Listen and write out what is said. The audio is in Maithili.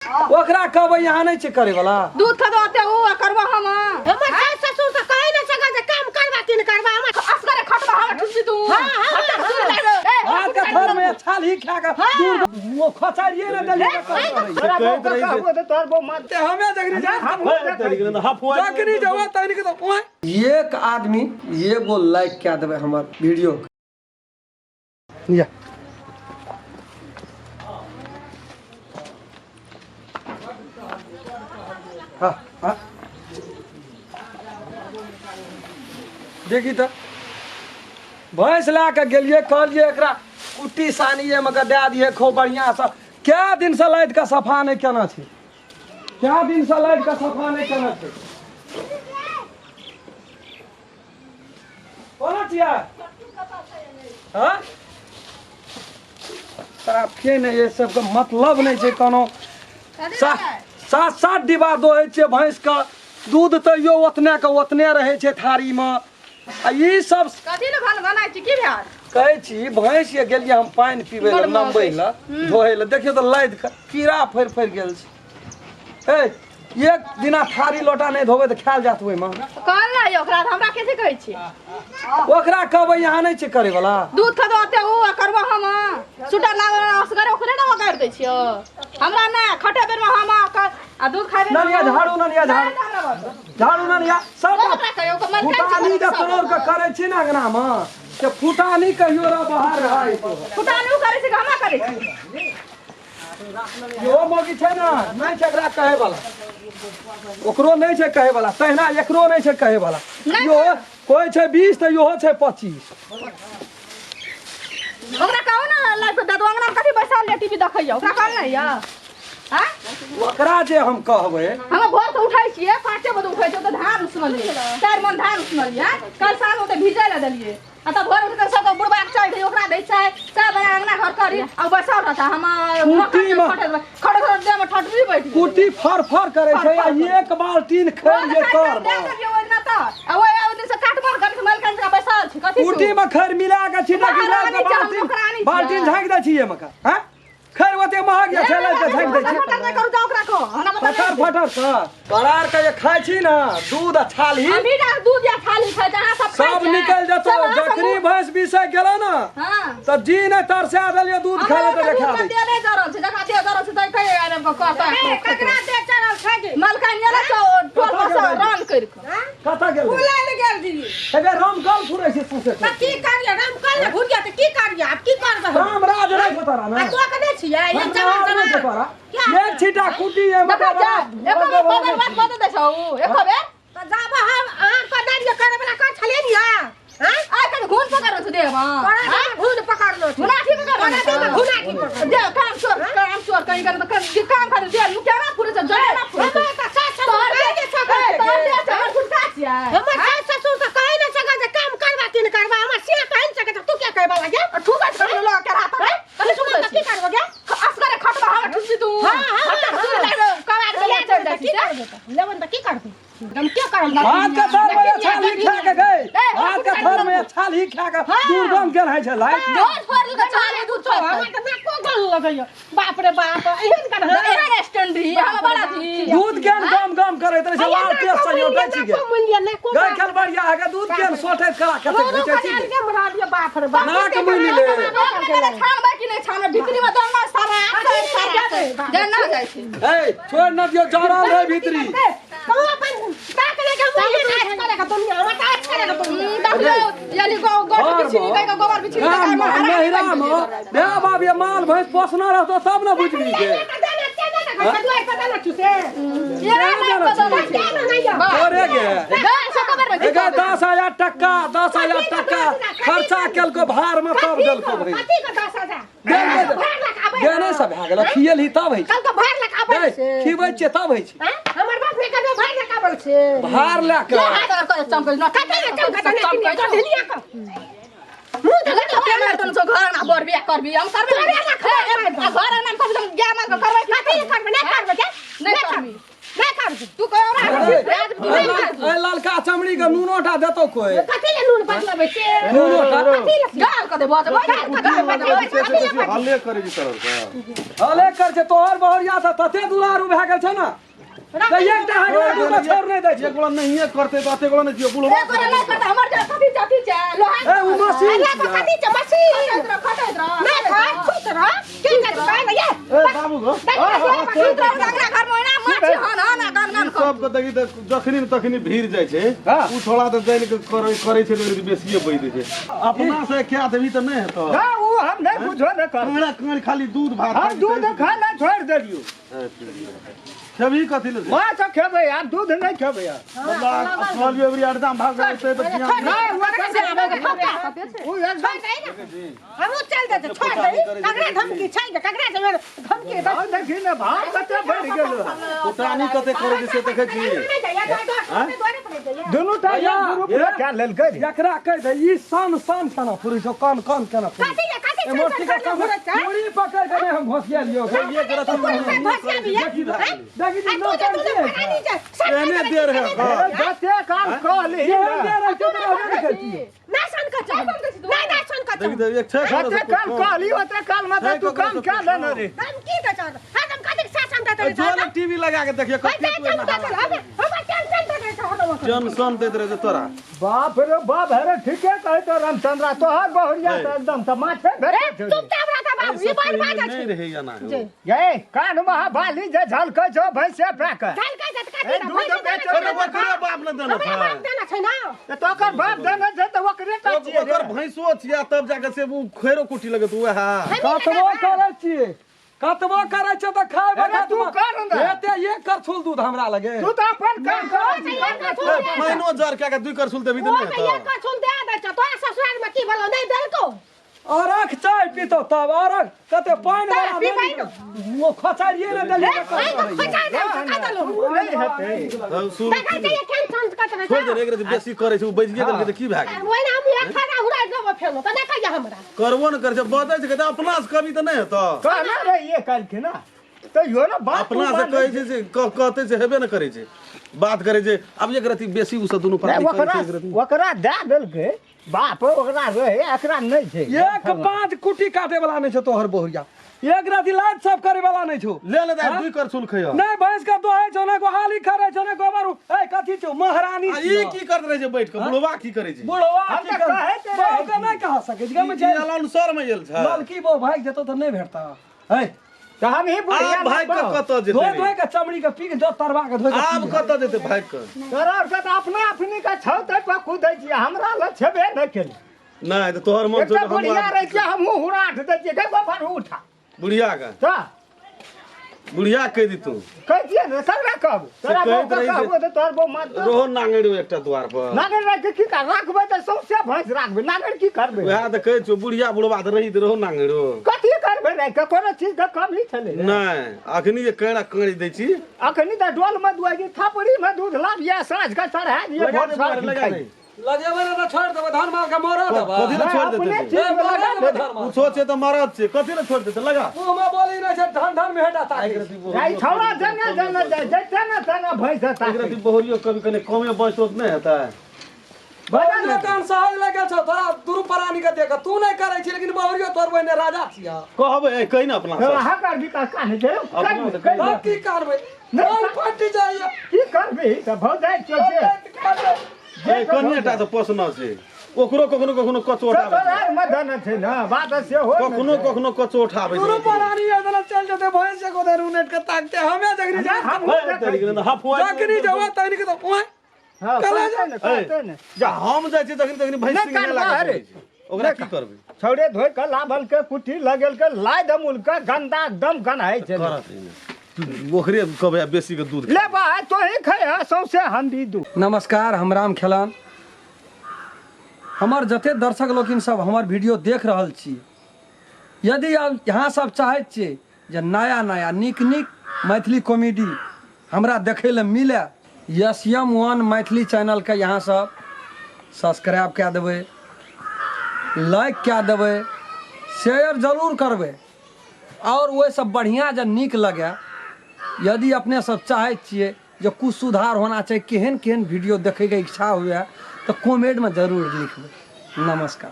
ओकरा कहबै यहाँ नहि छै करे वाला। दूध खदो ओते ऊ आ करबो हम। हमर सास ससुर तऽ कहै नहि सकै जे काम करबा कि नहि करबा हमर। असगरे खटबा हमरा ठुसी तू। हाँ, हाँ, हट्टा हाँ। सुन ले ए। हाथ के थर में छाल ही खा के दूर वो खचारिए ने देलिए। तोरा बहू के कहबो तऽ तोहर बहू मारतौ। ते हमे जखनी जा जखनी जब तखनी के तो ओए एक आदमी एगो लाइक कए देबै हमर वीडियो के। या हाँ हाँ देखी तऽ भैंस लए कऽ गेलियै, कहलियै एकरा कुट्टी सानिएमे कऽ दए दियै खूब बढ़िआँसँ। कए दिनसँ लादि कऽ सफा नहि केने छै, कए दिनसँ लादि कऽ सफा नहि केने छै। कोना छियै? हँ, साफे नहि, एहि सबके मतलब नहि छै कोनो। सात सात डिब्बा दोहै छियै भैंसके दूध, तैयो ओतने के ओतने रहै छै थारीमे। आ ई सब कथी ले भन बनाइ छी? की भेल? कहै छी भैंस ये गेलियै हम पानि पीबै लए, नमबै लए, धोए लए, देखियौ तऽ लादि कऽ कीड़ा फड़ि फड़ि गेल छै। हे, एक दिना थारी लोटा नहि धोबै तऽ खायल जायत ओहिमे? कहल नहि ओकरा, हमरा कथी कहै छी? ओकरा कहबै यहाँ नहि छै करे वाला। दूध खदो ओते ऊ आ करबो हम। सुटर लागल असगरे ओकरे ने ओगारि दै छियो, हमरा नहि खटे बेर में हम आ दूध खाइ बेर। ननिया झाड़ू, ननिया झाड़ू, झाड़ू ननिया सब। ओकरा कहियो ओकर मन फुटानी जे तोड़ के करै छी ने अंगना मे, से फुटानी कहियो रह बाहर रहै। फुटानी उ करै छै कि हमरा करै छै? इहो मौगी छै ने, नहि छै एकरा कहै वाला, ओकरो नहि छै कहै वाला, तहिना एकरो नहि छै कहै वाला। नहि। इहो कोइ छै 20 तऽ इहो छै 25। ओकरा कहू ने लाइफ दऽ दू। अंगना मे कथी बैसल टीवी देखैया? ओकरा कहल नहि यऽ? आँय? ओकरा जे हम कहबै। हम भोर से उठै छियै, 5 बजे उठै छियै तऽ धान उसनलियै, 4 मन धान उसनलियै। काल्हि साँझ ओते भिजै लए देलियै आ तब भोर उठि कऽ सबके बुढ़बा के चाय दै, ओकरा दै, चाय चाय बना अंगना घर करी आ उ बैसल रहता। हम कुटी मे- खड़े खड़े देह में ठटरी बैठ गेलै। कुटी फर फर करै छै आ एक बाल्टीन खैर जे तर मे। कुटी में खैर मिला के छिटा के महारानी के छै, हम बाल्टीन नौकरानी छियै। बाल्टीन झाँकि दै छियै मका। हैं, खैर ओते महग ये छै, लए के झाँकि दै छियै फटर फटर के। करार के जे खाइ छी ने दूध आ छाली, सब निकलि जेतौ। जखनी भैंस बिसै गेलै ने तऽ जी नहि तरसा देलियै दूध खाइ लए तऽ देखा दै ककरा देह चढ़ल छै गे? रान करि कऽ कतऽ गेलै? फुलाय लए गेल दीदी। हे, राम कल फुरै छै सौंसे। तऽ की करियै? राम कल ने घुरिया तऽ की करियै? आब की करबै हम? राम राज नहि छौ तोरा आ ने? तो के नहि छियै एक राम जवान राज नहि छौ जवान तोरा। क्या? एक छीटा कुटी एहिमे देखा जा, एको बेर बदल बात बदल दै छौ एको बेर। तऽ जाब हम अहाँ पर दाँड़िए करे वाला कहाँ छलियै ने यहाँ? आँय? आइ काल्हि घून पकड़ल छौ देहमे। तोरा देहमे घुन पकड़लो छै। घुनाठी पकड़ल तोरा छौ। देहमे घुनाठी पकड़लो। दे काम चोर, काम चोर कहीं करे तऽ काम करे दे मुखिया ना फुरे छै, जरे ना फुरे छै। हमर तऽ सास ससुर तोहर कहै नहि सकै ए, छै तोहर गे। देह छै, हमर गुटका छियै। हमर सास ससुर तऽ कहै नहि सकै जे काम करबा कि नहि करबा। हमर से कहै नहि सकै छै, तू क्या कहै वाला गे? ठुकै छै लोग के हाथ में। कथी सुनै तऽ की करबो गे? असगरे खटबा हमरा ठुसी तू। हाँ, हाँ, हट्टा हाँ। सुन ले कबाड़ के ले चल जाइ की छी से। करबो तऽ? लेबन तऽ की करबो? हम के करब? भात के थर में छाली खा के गए, ए, भात के थर में छाली खा के दुर्गंध गेल है छै लाइट। दूध फोड़ के चाली दूध छोड़। हमर तऽ नाको गल लगैया। बाप रे बाप, एहन कर एहन स्टैंड ही हम बड़ा थी। दूध केन गम गम करैत रहै छै, लाल तेज से योटै छी गे। गए खेल बढ़िया है के दूध केन सोटैत करा कते घिचै छी गे। बाप रे बाप, नाक मुनि ले। छानबै कि नहि छानबै? भीतरी में दंगा सारा सारा जे ना जाइ छै। ए, छोड़ न दियो, जरल रहे भीतरी। कहूँ अपन ताक ले के हम ये नाच करेगा दुनिया, हम नाच करेगा दुनिया। देखियौ याली गो गोबर बिछी निकल के गोबर बिछी निकल गाम के नहिरा मे दे बाप ये माल भैंस पोसना रहतो तब ने बुझबी गे। तोरे गे एगा 10,000 टक्का, 10,000 टक्का खर्चा केलको भार में तब देलको भाई। देने से भए गेल, खियल ही तब होइ छै। खिबै छियै तब होइ छै। भार लए कऽ। घर ना बर बियाह करबी हम करबे घर ना करबी, हम गाय माल के करबै नहीं करबी। तू कहो। ए ललका चमड़ी के नूनो टा देतौ कोई। कथी ले नून बदलबै से? नूनो टा। कथी ले? गाल कऽ देबो तऽ गाल कऽ देबो, कथी ले? हल्ले करै छै तरह के। हले कर छै तोहर बहुरिया से तते दुलारू भए गेल छै ने तऽ एकटा हगला दूटा छोड़ नहि दै छै। एक गोला नहिये करतै तऽ अते गोला नहि छियै बुढ़वा। एक गोरा नहि करतै, हमर जे कथी छै, अथी छै, लोहा। ए, ओ मशीन अरे तो कथी छै मशीन? खटैत रह, खटैत रह। नहि खाय, सुत रह। की करतै कहै ने ये? ए बाबू गो। देख, देख, देख, सुत रह, अंगना घर में ओहिना माछी हन हन आ गन गन कर। सबके देखी तऽ जखनी ने तखनी भीड़ जाइ छै। हाँ। ओ छोड़ा तऽ जानि कऽ करै करै छै तऽ बेसिए बहि दै छै। अपना से क्या देबही तऽ नहि हेतौ। हाँ, उ हम नहीं बुझो न कर। काँड़ा काँड़ खाली दूध भात। हम दूध खाना छोड़ देलियो। खेबही कथी ले? माछ खेबै आब, दूध नहीं खेबै आब। कहलियो अबरी अरदाम भाग गेलै तऽ ध्यान। नहीं, वो छोड़ उ एकदम दे ने। हमहूँ चल देते, छोड़ दे। ककरा धमकी छै के? ककरा से धमकी दे? भाव देखी ने, भाव कते बढ़ि गेल। पुटानी कते करै छै से देखै छी। नहि जाइए, दुआरे पर नहि जाइए। दुनू टा भैया, ग्रुप ये। क्या लेलकै रे? एकरा कहि दे ई सन सन केना फुरै छौ, कान कान केना फुरै? कथी ले, कथी ए मोटी के सन फुरै छै? मुड़ी पकड़ के नहि हम घोसिया लियौ। ये करत हम। तू घोसिया भी है? हैं? देखी आ तू जे तू जे फरानी छै, सन एहने देर है। जते काम कहली ये ने, दे रहै छै तऽ रहबे नहि करतियै। नहि सन कऽ चल। नहि, नहि सन कऽ चल। देखी तऽ एक छै। जते काम कहली ओते काल में तऽ तू काम क्या लेने रे? धमकी दे चल। हाँ, हम कथी के शासन देते रहे? जो टीवी लगा के देखिए कते तू एना चल, हमरा टेंशन दे रहे छै। टेंशन दैत रहै छै तोरा। बाप रे बाप, हेरे ठीके कहै तो रामचंद्रा, तोहर बहुरिया तऽ एकदम तऽ माछे भेटै छौ रे। चुपचाप रहता बाबू, ई बात बाजै नहि छै। रहै एना हौ। ये कान में बाली जे झलकै छौ भैंसे पै के। झलकै छै तऽ कथी ए, रे? दूध भैंसी बेचो देने छै ओकरे ने। बाप ने देने हमरा छै। बाप देने छै ने। तऽ तोकर बाप देने छै तऽ ओकरे टा छियै रे। ओकर भैंसो छियै तब जाके से ओ खैरो कुटी लगत वएह। कतबो करै छियै, कतबो करै छियै तऽ खाय अरे तू कर ने। एते एक करछुल दूध हमरा लगे। तू तऽ अपन काम कर। ओ तऽ एक करछुल दे दे। पानिओ जर कए के दुई करछुल देबही तऽ ओ नहि तऽ हेतौ। एक करछुल दे दै छै। तोरा ससुराल में की भेलौ? नहि देलकौ? अरख चाय पीतौ तब अरख कते पानि तऽ वाला पीबै नहि ओ खोचारिये ने देलियै तऽ ए, करै। खोचा दे, खोचा देलौ। नहि हेतै। तब शुरू देखै छै केहन सन कत रहै छोड़ि छै। दे, एक रति बेसी करै छै ओ बजिए देलकै तऽ की भए गेल? ओहिना हम एक खाना उड़ा देबो फेनो तऽ नहि कहिया हमरा। करबो ने करै छै, बजै छै कहै अपना से कभी तऽ नहि हेतौ। कहने रहियै काल्हिखिना तैयो ने बात अपना से कहै छै से कहतै से हेबे ने करै छै। बात करै छै आब एक रति बेसी ओ सब दुनू नहि, प्राणी करै ओकरा छै एक रति। ओकरा दए देलकै बाप, ओकरा रहै, एकरा नहि छै। एक पाँच कुटी काटे वाला नहि छौ तोहर बहुरिया, एक राति लाज साफ करे वाला नहि छौ। ले ले दाइ दुई करछुल खैह। नहि भैंस के दोहै छौ, नहि गोहाली करै छौ, नहि गोबर ए कथी छौ महारानी। आ ई की करैत रहै छै बैठ के? बुढ़वा की करै छै? बुढ़वा हम की तऽ कर कहैत रहै बहु के नहि कह सकै छी गम छै। अनुसार में गेल छै। ललकी बहु भागि जेतौ तऽ नहि भेटतौ। है तऽ हम ही बुढ़िया आब भागि के कतऽ जेतै? धोइ धोइ के चमड़ी के पीक जो तरवा के धोइ के आब पी। कतऽ जेतै भागि के? तोरा आरके तऽ अपना अपनी के छौ तै पर कुदै छियै, हमरा लग छेबे नहि केलै। नहि तऽ तोहर मन एकटा छौ तऽ बुढ़िया हम रहै छियै, हमहूँ हुराठ दै छियै, गै गोबर उठा। बुढ़िया के तऽ बुढ़िया के कहि दितू। कहै छियै ने, सगरे कहबो तोरा कहैत बहू के रहै छै। कहबो तऽ तोहर बहू मारतौ। रोहो नांगरि एकटा द्वार पर। नांगरि राखि के की कर राखबै? तऽ सौंसे भैंस राखबै, नांगरि की करबै? वएह तऽ कहै छियौ, बुढ़िया बुढ़वा तऽ रही तऽ रहो नांगरि। कथी करबै राखि के? कोनो चीज के कमी छलै रे? नहि, अखनी जे कैड़ा काँड़ी दै छी। अखनी तऽ डोल मे दुआइ छी, थपड़ी मे दूध लाबियै, साँझ के चढ़ा दियै, लगा भोर दे साँझ दुआरे, लगा खाइ। दे। लगेबै ने तऽ छोड़ि देबै, धान माल के मरऽ देबै। कथी लए छोड़ि अपने देतै? चीज मे लगा मरऽ देबै धान माल। कुछो छै तऽ मरद छै, कथी लए छोड़ि देतै? लगा। मुँह मे बोली नहि छै, धान धान मे हेटा ताकै छै। जाइ छौड़ा जेना जेना जाइ जैते ने तेना भैंस एक ताकै। रति बहुरियो कभी कनि कमे बजतो तऽ नहि हेतै? बहुरियो कान सहज लगे छौ तोरा दुनू प्राणी के देख, तू नहि करै छी लेकिन बहुरियो तोर बहिने राजा छियै। कहबै ए, कहि ने अपना तो सब। अहाँ कर विकास काहे छै? अपना से कहि तब की करबै? मन फटि जाइए। की करबही तऽ भऽ जाइ छौ जे ए, कनिए टा तऽ पोसना छै, ओकरो कखनो कखनो कचोट आबै छै। ससुराल मे धन छै ने, बात से हो कखनो कखनो कचोट आबै दुनू छै। प्राणी एतना चल जेतै, भैंस से गोदर उनेट के ताकते हमे जखनी जा हम हे, तरी गेलै ने, हफुआइ जखनी जेबै तखनी के तऽ ओए हां कला कहते ने, कहते ने। जा हम जाइ छियै तखनी तखनी भैंस नहि सिंह नहि करबा लागल अरे। रहै छै। ओकरा की करबै? छौड़े धोइ के लाभल के कुट्टी लगेल के लाइ दमूल के गंदा एकदम गन्हाइ छै। करत ई नहि। तू ओकरे कहबै आ बेसी के दूध। ले बा तोही खै सौंसे हंडी दू। नमस्कार, हम राम खेलान। हमर जते दर्शक लोकिन सब हमर वीडियो देख रहल छी, यदि आब यहाँ सब चाहैत छियै जे नया नया नीक नीक मैथिली कॉमेडी हमरा देखै लए मिले, एस एम वन मैथिली चैनलके यहाँ सब सब्सक्राइब कए देबै, लाइक कए देबै, शेयर जरूर करबै। आओर ओहिसँ बढ़िआँ जे नीक लगै, यदि अपने सब चाहैत छियै जे कुछ सुधार होना चाही, केहन केहन वीडियो देखैके इच्छा हुए तऽ कमेंटमे जरूर लिखबै। नमस्कार।